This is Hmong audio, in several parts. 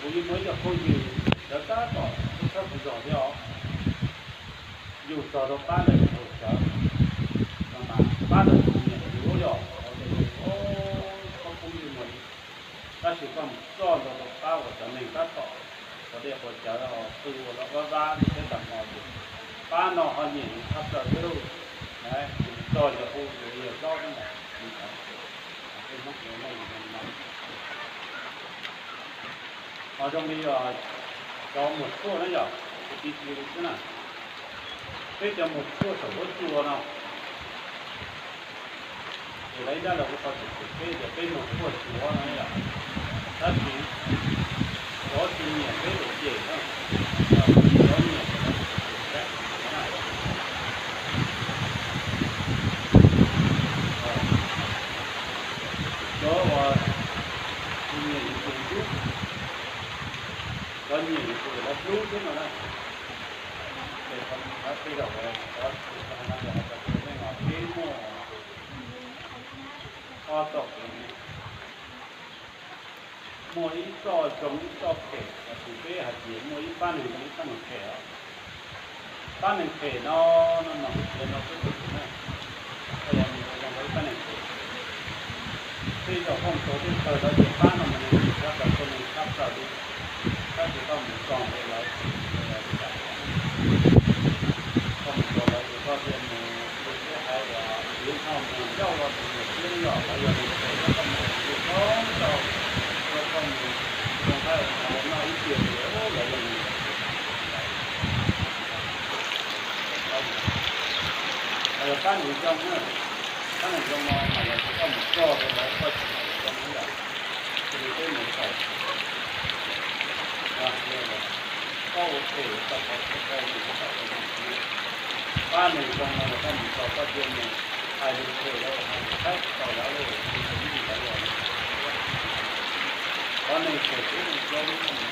Kuv yeej muaj ib co phooj ywg cawv tab tom tub tshawb kuv zog thiab os. Yug txog rau pab ntawm tus hauv cawv no mas pab ntawd tus nyiam yus yog, o, tias yus, o, koj phooj ywg muaj li, tab sis koj mus txog ntua rau pab uas cov neeg tab tom quav dej quav cawv qw ua loj vab vab thiab tag hmo ces pab no ho nyiam yus tshaj plaws thiab lauj. Yus txog yus hu yus yawg hlob thiab ntag. Ho zoo li cov muag tshuaj na yom, kuv piv txwv li xwb na, peb cov muag tshuaj saum huab cua no, ces lawv ib nrab lawv kuj tau cem peb tias peb muag tshuaj suav no yom, tab sis cov tsis nyiam peb tus cem na, cov nyiam ces lawv cem peb tus suav na. Cov uas tsis nyiam yus tus hlub, cov nyiam yus tus lawv hlub xwb no na. Ces qhov tej zaum cov tsis tau hais no ces hais tias tus neeg uas peb muaj ob txoj kev, muaj ib txoj zoo ib txoj phem, los sis peb hais tias muaj ib pab neeg zoo ib pab neeg phem os. Pab neeg phem no, no mas kuv piav no peb tus tus neeg, koj yog mus ua zoo rau ib pab neeg phem, tej zaum koj mus txog tej chaw lawv tias pab no mas nws tsis tshaj plaws, koj nws tshaj plaws li, tab sis koj mus txog ntawd lawv, koj mus txog lawv ces koj thiaj mus, thiaj hais tias yuav noj mus ncauj los tus niam txiab yom, lawv yog nws phem los koj mus ua zoo rau, rau koj mus zoo thaij noj ib pliag ces lawv yog nws Los yog pab neeg zoo na, pab neeg zoo no mas los tsis tau mus txog rau lawv, koj tsis tau zoo na yom. Cia li peb mus txog, koj ua phem tau qhov txhia qhov mus tau zoo, pab neeg zoo no los koj mus txog koj cia mus hais lus phem lawv hais lus thaib tsis tau lawv li, mus mus lawv los. Cov neeg phem peb neeg zoo no mas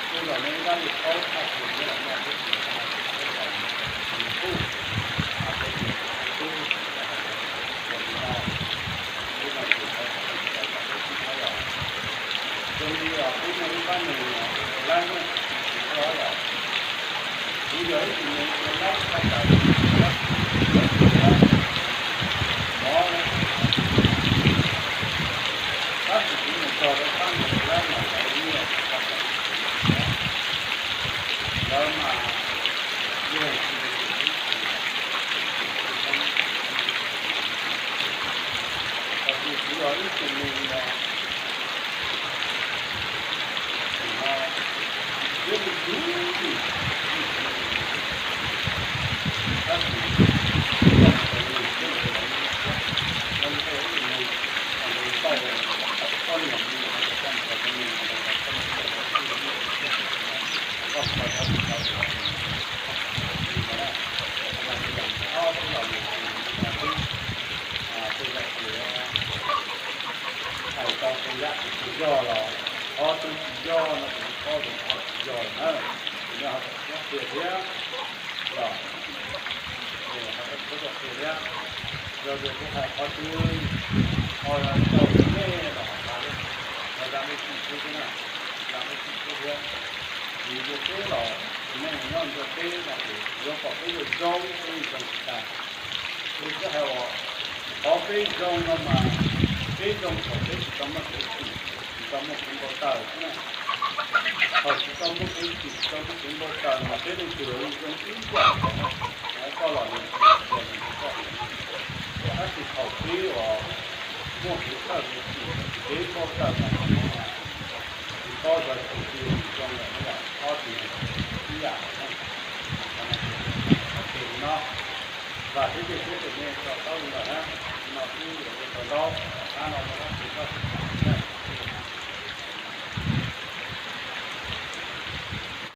Tej zaum nej ib dab li paub tshaj plaws nyob los noj peb tug no, tej zaum nws kuj, tej tug tub, ua li no, ib no ces tau tau tau tau peb tug no yom. Zoo li peb muaj ib pab neeg ua laib na, kuv yog ib tug neeg ua laib tshaj plaws, tab sis kuv mus txog rau pab neeg ua laib mas lawv nyiaj tshaj plaws, lawv mas yog tus kuv yog ib tug neeg uas hais tau tej yam tsis yog los qhov twg tsis yog no ces qhov tsis yog na, ces nej ho txhob qhia thiab, los ho txhob qhia thiab. Yog tias kuv hais qhov twg ho tau rau nej los hais, los da nej txim pub thiab na, da nej txim pub thiab. Vim tias peb los tus neeg nyob nrog peb no ces yuav kom peb zoo zoo peb zoo tsis tag. Ces twb hais uas qhov peb zoo no mas peb zoo thaum peb tsis tau muaj kev txim, tsis tau muaj kev npau taws xwb na. Thaum tsis tau muaj kev txim, tsis tau muaj kev npau taws mas peb leej twg los zoo ib yam nkaus na. Koj los lwm tus los lwm tus, koj, tab sis thaum peb uas muaj kev txhawj kev txim, kev npau taws mas tsis paub xyov txog twg zoo lawm na yom, ob tug ib yam na. Qhov no, vam thiab cia siab tias nej to taub li ntawd na. No twb yuav ua tau ntau, tom qab no rau qab tsib koj